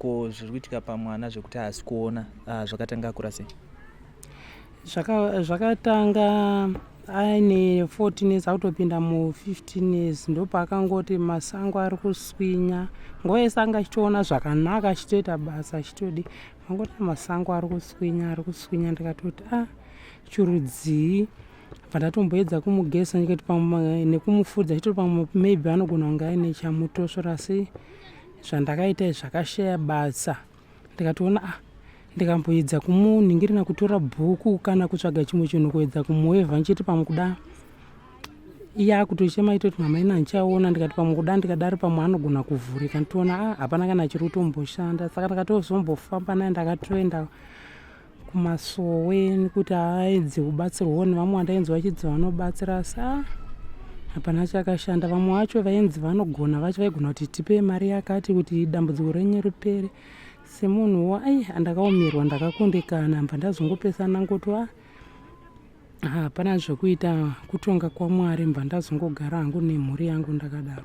Ko zviri kuitika pamwana zvekuti haasi kuona ah, zvakatanga akura sei? Zvakatanga aine 14 years akutopinda mu 15 years ndopaakangoti masango ari kuswinya nguva yese anga achitoona zvakanaka achitoita basa achitodi angoti masango ari kuswinya ari kuswinya ndikatoti a ah, chirudzii bva ndatomboedza kumugesa ndikati pamwe nekumufudza achitoti pamwe maybe anogona kunge aine chamutosvora asi zvandakaita izvi zvakashaya basa ndikatoona ah ndikamboedza kumunhingirina kutora bhuku kana kutsvaga chimwe chinhu kuedza kumuwevha ndichiti pamwe kuda iye akutochema itoti mama ina ndichaona ndikati pamwe kuda ndikadaro pamwe anogona kuvhurika nditoona ah hapana kana chiri kutomboshanda saka ndakatozombofamba naye ndakatoenda kumasowe nekuti aedze kubatsirwawo nevamwe vandainzi vachidzi vanobatsira asi a hapana chakashanda vamwe vacho vainzi vanogona vacho vaigona kuti tipe mari yakati kuti dambudziko renyu ripere semunhuwo ai andakaomerwa ndakakundikana mba ndazongopesana ngoto a hapana zvekuita kutonga kwamwari mba ndazongogara hangu nemhuri yangu ndakadaro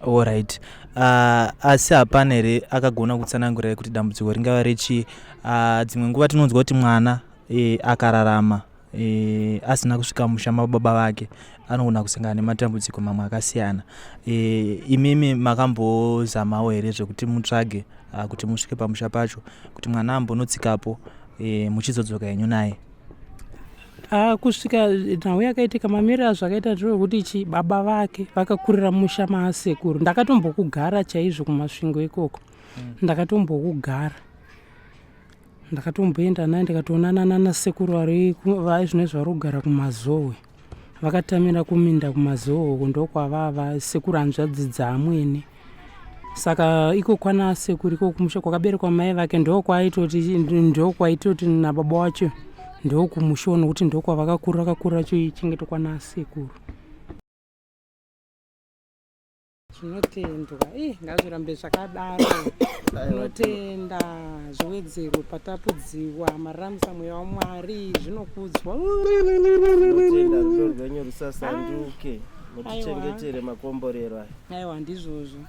Alright. Uh, asi hapana here akagona kutsanangura kuti dambudziko ringava rechii? Uh, dzimwe nguva tinonzwa kuti mwana e, akararama e, asina kusvika musha mababa vake anogona kusangana nematambudziko mamwe akasiyana. E, imimi makambozamawo here zvekuti mutsvage uh, kuti musvike pamusha pacho kuti mwana ambonotsikapo e, muchizodzoka henyu naye? Ah, kusvika nhau yakaitika mamiriro azvakaita ndewekuti chi baba vake vakakurira musha maasekuru ndakatombokugara chaizvo kumasvingo ikoko mm. ndakatombokugara ndakatomboenda naye ndikatoonana nanasekuru vari vaizvinezvi vari kugara kumazowe vakatamira kuminda kumazowe uko ndokwavava sekuru hanzvadzi dzaamwene saka iko kwana sekuru iko kumusha kwakaberekwa mai vake ndokwaitoti ndokwaitoti nababa wacho ndokumusha nokuti ndokwavakakura vakakura chichengetwa kwana sekuru zvinotendwa ii ngazvirambe zvakadaro zvinotenda zviwedzerwe patapudziwa mararamisa mweya wamwari zvinokudzwa Tinotenda rudo rwenyu rusasanduke mutichengetere makomborero aya. Aiwa ndizvozvo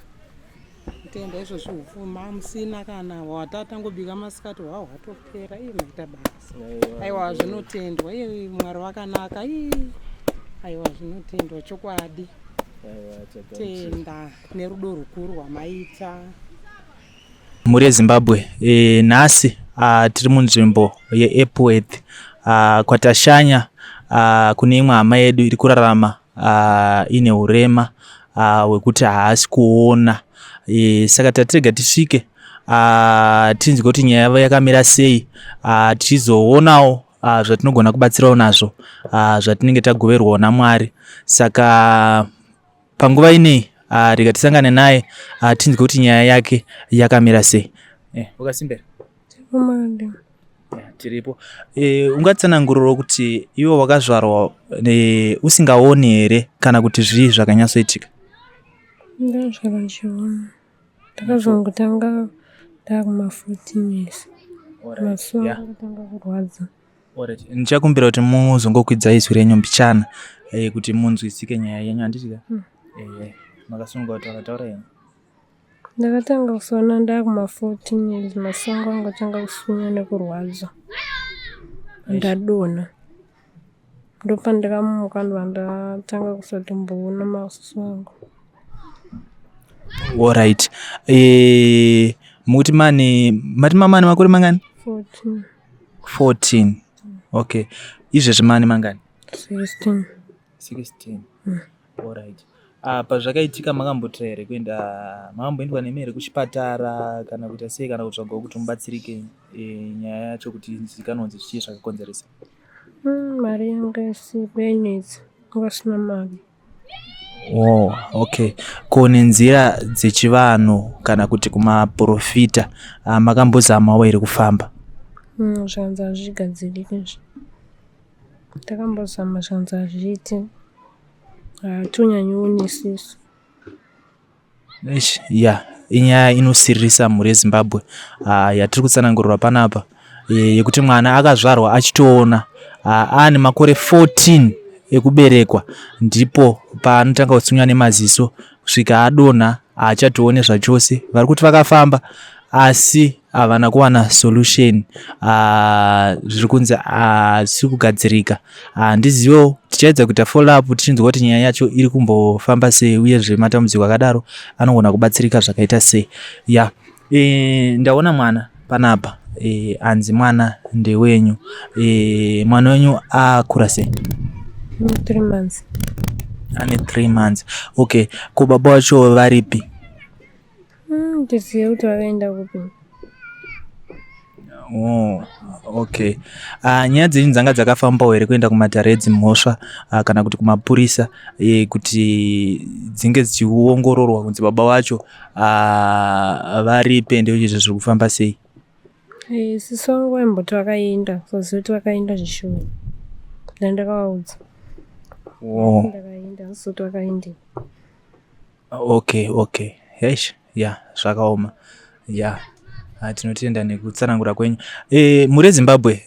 tenda izvozvi upfuma musina kana watatangobika masikati hwa hwatopera ii maita basa aiwa zvinotendwa ii mwari vakanaka ii aiwa zvinotendwa chokwadi tenda nerudo rukuru rwamaita Mhuri yeZimbabwe e, nhasi tiri munzvimbo yeEpworth kwatashanya kune imwe hama yedu iri kurarama ine urema hwekuti haasi kuona e, saka tatirega tisvike tinzwe kuti nyaya yavo yakamira sei tichizoonawo zvatinogona kubatsirawo nazvo zvatinenge tagoverwawo naMwari saka Panguva inei ah, rega tisangane naye ah, tinzwe kuti nyaya yake yakamira sei. Eh, ukasimbera tiripo. Eh, ungatsanangurirawo kuti iwe wakazvarwa eh, usingaoni here kana kuti zvii zvakanyatsoitika? Ndakazvarwa ndichiona. Ndakazongotanga ndakuma 14 years. Mazuva akatanga kurwadza. Alright. Ndichakumbira kuti muzongokwidza izwi renyu mbichana eh, kuti munzwisike nyaya yenyu handiti ka? Mm. Eh, makasununguka kutaura taura yenyu. Ndakatanga kusona ndakuma 14 years masango angu atanga kusunya nekurwadza. Ndadonha. Ndopandakamuka ndobva ndatanga kusatomboona maziso angu. Alright. Eh, mukuti mani mati mamani makore mangani? 14. 14 okay izvezvi mani mangani 16 16 mm. Alright. Ah, pazvakaitika makambotira here kuenda makamboendwa nemi here kuchipatara kana kuita sei kana kutsvagawo kuti mubatsirike e, nyaya yacho kuti izikanwa kunzi zvii zvakakonzeresa mm, mari yanga isipo yainetsa vasina mari Oh, okay. Ko nenzira dzechivanhu kana kuti kumaporofita ah, makambozamawo here kufamba? Mm, zvanzi hazvigadziriki izvi. Takambozama zvanzi hazviiti. Hatonyanyoonesesi. Eish, ya inyaya inosiririsa mhuri yezimbabwe uh, yatiri kutsanangurirwa panapa e, yekuti mwana akazvarwa achitoona uh, aane makore 14 ekuberekwa ndipo paanotanga kutsunywa nemaziso kusvika adonha haachatoone zvachose vari kuti vakafamba. Asi havana kuwana solution. Zviri kunzi hazvisi kugadzirika. Handizivewo, tichaedza kuita follow up tichinzwa kuti nyaya yacho iri kumbofamba sei, uyezve matambudziko akadaro anogona kubatsirika zvakaita sei. Ya, ndaona mwana panapa, hanzi mwana ndewenyu. Mwana wenyu akura sei? 3 months. Ane 3 months, okay. Ko baba vacho varipi? Ndizive kuti vakaenda kupi. Oh, okay. Nyaya dzenyu dzanga dzakafambawo here kuenda kumatare edzimhosva kana kuti kumapurisa, kuti dzinge dzichiongororwa kunzi baba vacho varipi, ende uyezve zviri kufamba sei? Sisi vangu vaimboti vakaenda, saziva kuti vakaenda zvishuwa. Ndandakavaudza. Ndakaenda, handisi kuti vakaendei. Okay, eish, ya, zvakaoma. Ya, tinotenda nekutsanangura kwenyu. Mhuri yeZimbabwe,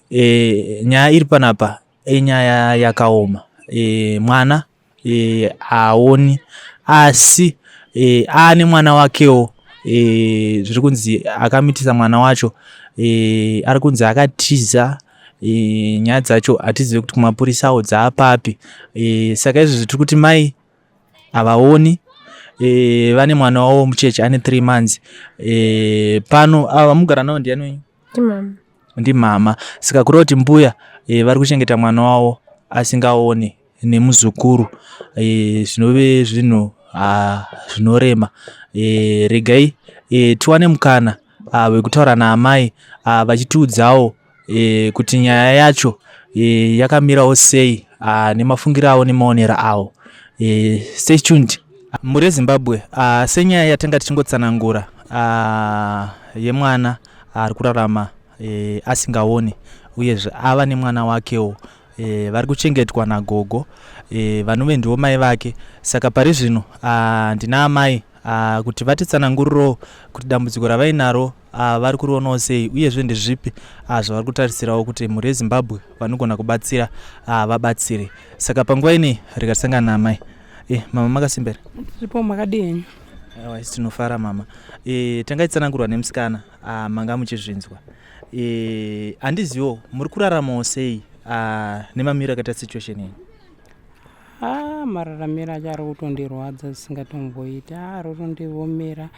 nyaya iri panapa inyaya yakaoma. Mwana haaoni, asi aane mwana wakewo. Zviri kunzi akamitisa mwana wacho, ari kunzi akatiza. Nyaya dzacho hatizivi kuti kumapurisawo dzaapapi. Saka izvozvi tiri kuti mai havaoni, vane mwana wavo mucheche ane 3 months. Pano ava mugara navo ndiani wenyu? Ndimama. Ndimama. Saka kureva kuti mbuya vari kuchengeta mwana wavo asingaoni nemuzukuru, zvinove zvinhu zvinorema. Regai tiwane mukana wekutaura naamai, vachitiudzawo kuti nyaya yacho yakamirawo sei, nemafungiro avo nemaonero avo. Stay tuned, mhuri yeZimbabwe. Senyaya yatanga tichingotsanangura yemwana ari kurarama asingaoni, uyezve ava nemwana wakewo, vari kuchengetwa nagogo, vanove ndivo mai vake. Saka pari zvino ndina amai kuti vatitsanangurirewo kuti dambudziko ravainaro vari kurionawo sei, uyezve ndezvipi zvavari kutarisirawo kuti mhuri yeZimbabwe vanogona kubatsira vabatsire. Saka panguva inei rega tisangana naamai. Mama, makasimba here? Tiripo, makadii henyu? Aiwa, isi tinofara, mama. Tangaitsanangurwa nemusikana, manga muchizvinzwa. Handizivo muri kuraramawo sei nemamiro akaita situation iyi? Ha, mararamiro acho ari kutondirwadza zvisingatomboiti, ari kutondiomera.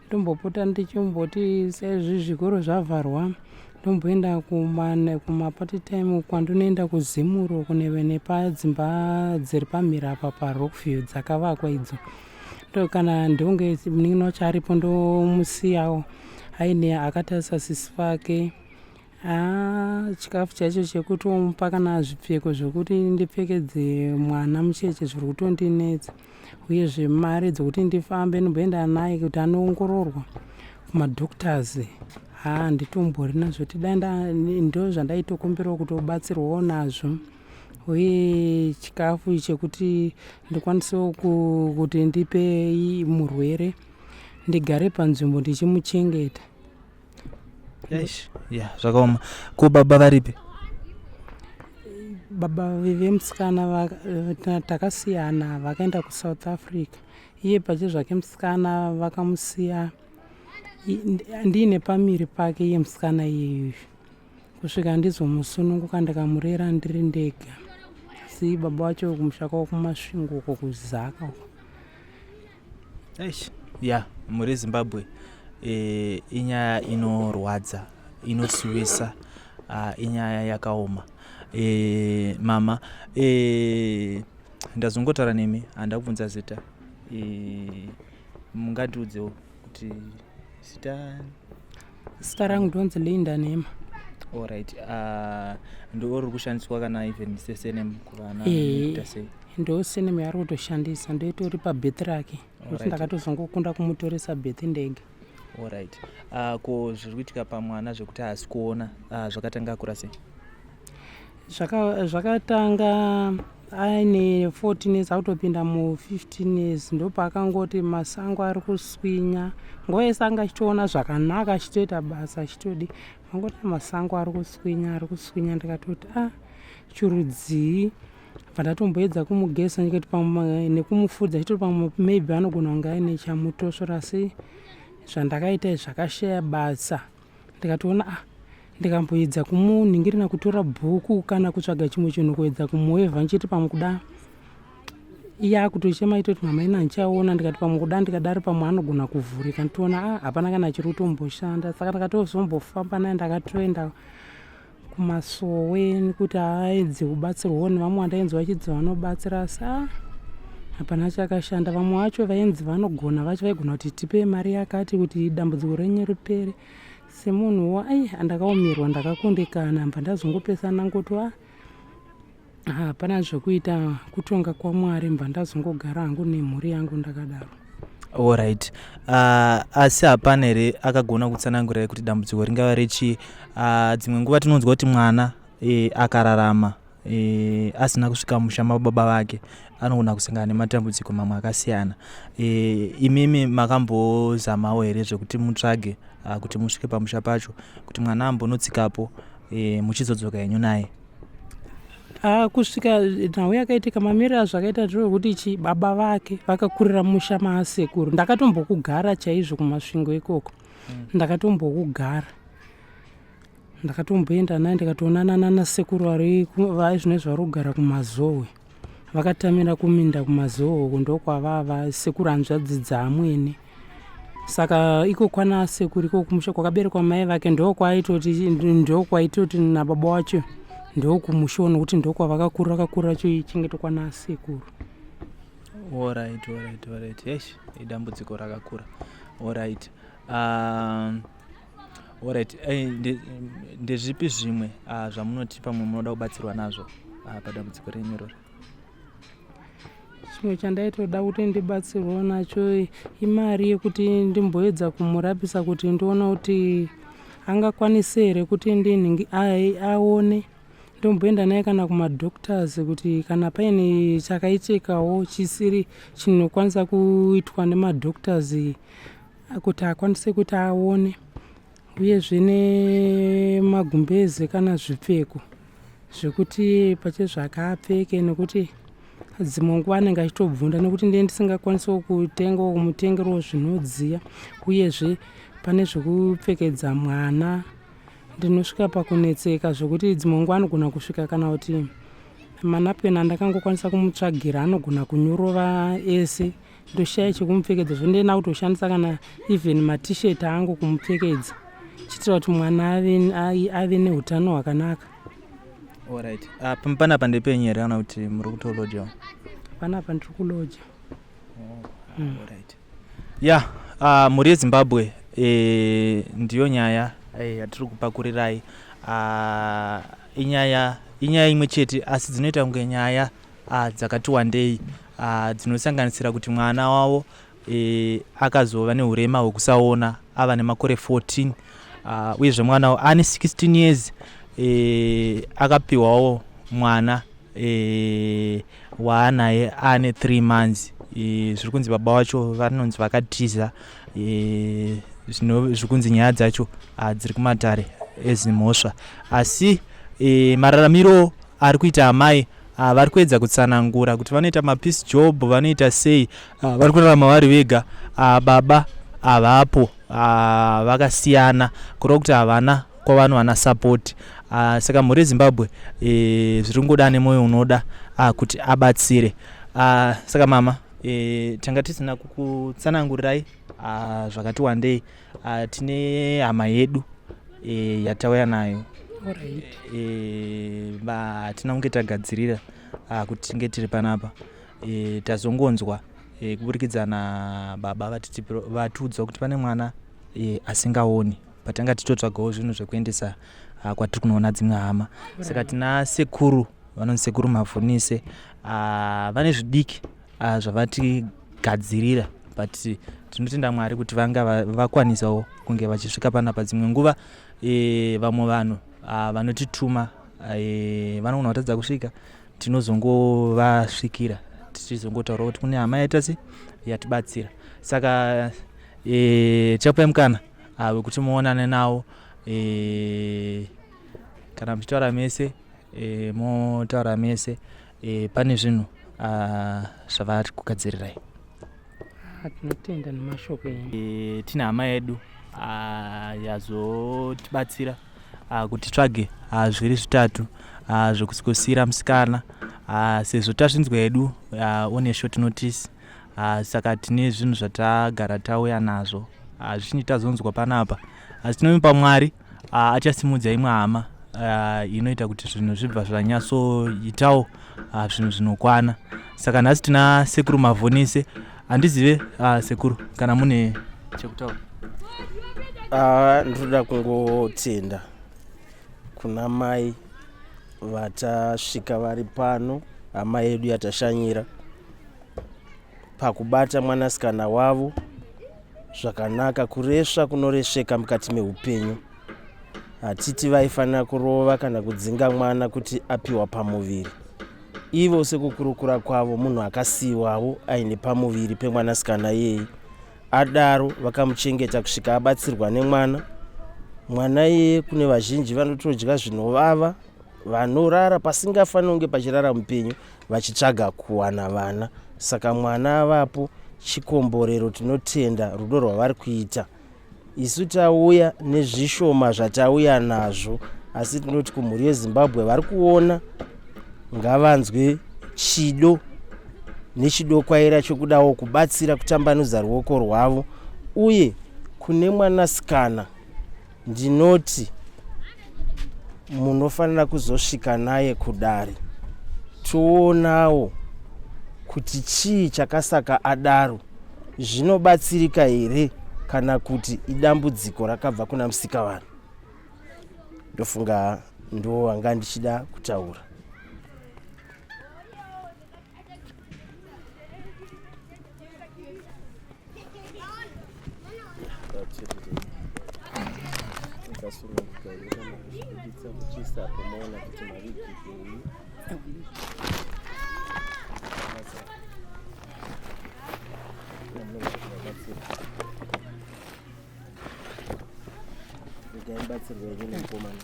Ndombopota ndichimboti sezvi zvikoro zvavharwa, ndomboenda kumapart time kwandinoenda kuZimuro, kune nepadzimba dziri pamhiri apa paRockview dzakavakwa idzo. Ndo kana ndonge munin'ina wacho aripo, ndomusiyawo aine akatarisa sisi vake. Ha, chikafu chaicho chekutomupa kana zvipfeko zvokuti ndipfekedze mwana mucheche zviri kutondinetsa. Uyezve mari dzekuti ndifambe ndimboenda naye kuti anoongororwa kumadoctors, ha, handitomborina. Zvoti dai ndo zvandaitokumbirawo kuti ubatsirwawo nazvo. Uye chikafu chekuti ndikwanisewo kuti ndipe murwere, ndigare panzvimbo ndichimuchengeta. Eish, ya, zvakaoma. Ko baba varipi? Baba vemusikana takasiyana, vakaenda kuSouth Africa. Iye pache zvake musikana vakamusiya ndiine pamiri pake iye musikana iyeyu, kusvika ndizomusununguka ndikamurera ndiri ndega. Asi baba vacho kumusha kwavo kuMasvingo uko, kuZaka uko. Eish, ya, mhuri yeZimbabwe, inyaya inorwadza, inosuwisa, inyaya yakaoma. Mama, ndazongotaura nemi, handakubvunza zita. Mungandiudzewo kuti zita? Zita rangu ndonzi Linda Nema. Alright, ndo riri kushandiswa kana even sesurname kuvana? Eh. Sei? Ndo surname yaari kutoshandisa, ndoitori pabirth rake, nokuti ndakatozongokunda kumutoresa birth ndega. Alright. Ko zviri kuitika pamwana zvekuti haasi kuona, zvakatanga akura sei? Zvakatanga aine 14 years, akutopinda mu15 years. Ndopaakangoti masango ari kuswinya. Nguva yese anga achitoona zvakanaka, achitoita basa, achitodi mangoti masango ari kuswinya, ari kuswinya. Ndikatoti a chirudzii? Bva ndatomboedza kumugesa, ndikati pamwe nekumufudza, achitoti pamwe maybe anogona kunge aine chamutosvora, asi Zvandakaita izvi zvakashaya basa ndikatoona ah ndikamboedza kumunhingirina kutora bhuku kana kutsvaga chimwe chinhu kuedza kumuwevha ndichiti pamwe kuda iye akutochema itoti mama ina handichaona ndikati pamwe kuda ndikadaro pamwe anogona kuvhurika nditoona ah hapana kana chiri kutomboshanda saka ndakatozombofamba naye ndakatoenda kumasowe nekuti aedze kubatsirwawo nevamwe vandainzi vachidzi vanobatsira asi ah hapana chakashanda vamwe vacho vainzi vanogona vacho vaigona kuti tipe mari yakati kuti dambudziko renyu ripere semunhuwo ai andakaomerwa ndakakundikana mba ndazongopesana ngoti a ah, hapana zvekuita kutonga kwamwari mba ndazongogara hangu nemhuri yangu ndakadaro Alright. Uh, asi hapana here akagona kutsanangurirai kuti dambudziko ringava rechii? Uh, dzimwe nguva tinonzwa kuti mwana e, akararama e, asina kusvika musha mababa vake anogona kusangana nematambudziko mamwe akasiyana. E, imimi makambozamawo here zvekuti mutsvage uh, kuti musvike pamusha pacho kuti mwana ambonotsikapo e, muchizodzoka henyu naye? Ah, kusvika nhau yakaitika mamiriro azvakaita ndewekuti chi baba vake vakakurira musha maasekuru ndakatombokugara chaizvo kumasvingo ikoko mm. ndakatombokugara ndakatomboenda naye ndikatoonana nanasekuru vari vaizvinezvi vari kugara kumazowe vakatamira kuminda kumazowe uko ndokwavava sekuru hanzvadzi dzaamwene saka iko kwana sekuru iko kumusha kwakaberekwa mai vake ndokwaitoti ndokwaitoti nababa wacho ndokumusha nokuti ndokwavakakura vakakura chichengetwa kwana sekuru orit orit orit yesh idambudziko rakakura orit orit eh, ndezvipi zvimwe ah, zvamunoti pamwe munoda kubatsirwa nazvo ah, padambudziko renyu irori Chimwe chandaitoda kuti ndibatsirwewo nacho imari yekuti ndimboedza kumurapisa kuti ndione kuti angakwanise here kuti ndinhingi aone ndomboenda naye kana kumadoctors kuti kana paine chakaitikawo chisiri chinokwanisa kuitwa nemadoctors kuti akwanise kuti aone uyezve nemagumbeze kana zvipfeko zvekuti pachezvake apfeke nekuti dzimwe nguva anenge achitobvunda nekuti ndiye ndisingakwanisawo kutengawo kumutengerawo zvinodziya uyezve pane zvekupfekedza mwana ndinosvika pakunetseka zvekuti dzimwe nguva anogona kusvika kana kuti manapukeni andakangokwanisa kumutsvagira anogona kunyorova ese ndoshaya chekumupfekedza zvondienda kutoshandisa kana even matishet angu kumupfekedza chiitira kuti mwana ave, ave neutano hwakanaka Alright. Uh, panapa ndepenyu here kana kuti muri kutoloja? Panapa ndiri kuloja. Oh, mm. Alright. Yeah, uh, mhuri yeZimbabwe e, ndiyo nyaya eh, yatiri kupakurirai. Uh, inyaya inyaya imwe chete asi dzinoita kunge nyaya uh, dzakati wandei uh, dzinosanganisira kuti mwana wavo e, akazova neurema hwekusaona ava nemakore 14 uh, uyezve mwana ane 16 years e, akapiwawo mwana e, waanaye ane 3 months e, zviri kunzi baba vacho vanonzi vakatiza e, zviri kunzi nyaya dzacho dziri kumatare ezimhosva asi e, mararamiro ari kuita amai ah, vari kuedza kutsanangura kuti vanoita mapeace job vanoita sei ah, vari kurarama vari vega ah, baba havapo ah, vakasiyana kureva kuti havana kwavanowana support ah, saka mhuri yezimbabwe eh, zviri kungoda ane mwoyo unoda ah, kuti abatsire ah, saka mama eh, tanga tisina kukutsanangurirai ah, zvakati wandei ah, tine hama yedu e, yatauya nayo e, hatina kunge tagadzirira ah, kuti tinge tiri panapa e, tazongonzwa e, kuburikidza nababa vatiudza kuti pane mwana e, asingaoni patanga titotsvagawo zvinhu zvekuendesa ah, kwatiri kunoona dzimwe hama saka tina sekuru vanonzi sekuru mavhunise ah, vane zvidiki ah, zvavatigadzirira but tinotenda mwari kuti vanga vakwanisawo kunge vachisvika panapa dzimwe nguva e, vamwe vanhu ah, vanotituma e, vanogona kutadza kusvika tinozongovasvikira tichizongotaura kuti kune hama yaita se yatibatsira saka e, tichakupai mukana ah, wekuti muonane nawo e, kana muchitaura mese e, motaura mese e, pane zvinhu ah, zvavari kugadzirirai. Ah, tinotenda nemashoko enyu. E, tine hama yedu ah, yazotibatsira ah, kuti titsvage ah, zviri zvitatu ah, zvekusvikosiyira musikana ah, sezvo tazvinzwa hedu ah, on a short notice ah, saka tine zvinhu zvatagara tauya nazvo ah, zvichinji tazonzwa panapa asi tinovimba Mwari ah, achasimudza imwe hama ah, inoita kuti zvinhu zvibva zvanyatsoitawo ah, zvinhu zvinokwana. Saka nhasi tina Sekuru Mavhonise. Handizive ah, sekuru kana mune chekutaura. Ah, ndinoda kungotenda kuna mai vatasvika vari pano, hama yedu yatashanyira, pakubata mwanasikana wavo zvakanaka. Kuresva kunoresveka mukati meupenyu. Hatiti vaifanira kurova kana kudzinga mwana kuti apiwa pamuviri. Ivo sekukurukura kwavo munhu akasiiwawo aine pamuviri pemwanasikana iyeye. Adaro vakamuchengeta kusvika abatsirwa nemwana. Mwana iyeye kune vazhinji vanotodya zvinovava, vanorara pasingafaniri kunge pachirara mupenyu vachitsvaga kuwana vana. Saka mwana avapo chikomborero, tinotenda rudo rwavari kuita. Isu tauya nezvishoma zvatauya nazvo, asi tinoti kumhuri yeZimbabwe vari kuona ngavanzwe chido nechidokwaira chokudawo kubatsira kutambanudza ruoko rwavo. Uye kune mwanasikana ndinoti munofanira kuzosvika naye kudare toonawo kuti chii chakasaka adaro, zvinobatsirika here kana kuti idambudziko rakabva kuna musikavanhu. Ndofunga ndo anga ndichida kutaura. Makasununguka here kana muchibuditsa muchiisapo moona kuti mavigirei? Regai mubatsirwe henyu nemukomana.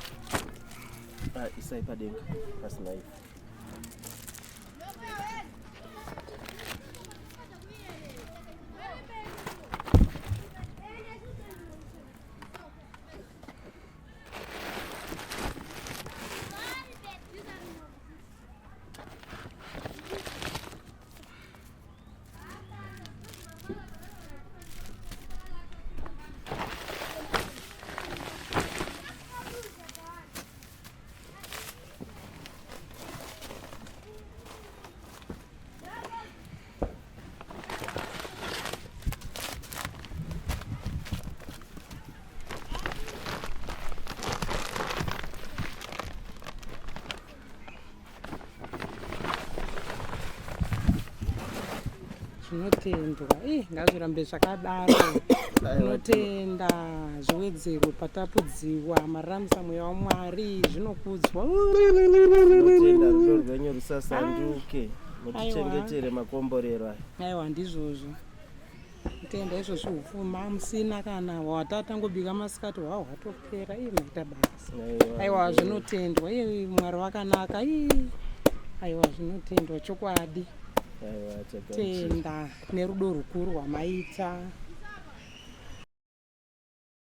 Ah, isai padenga pasina ivhu. Zvinotendwa, ii ngazvirambe zvakadaro. Tinotenda, zviwedzerwe patapudziwa, mararamisa mweya waMwari, zvinokudzwa. Tinotenda rudo rwenyu rusasanduke, mutichengetere makomborero aya. Aiwa, ndizvozvo. Tenda izvozvi hupfuma musina kana hwatatangobika masikati hwa hwatopera. Ii maita basa. Aiwa, zvinotendwa. Ii Mwari vakanaka. Ii aiwa, zvinotendwa chokwadi. Aiwa, tagamuchira. Tenda nerudo rukuru rwamaita.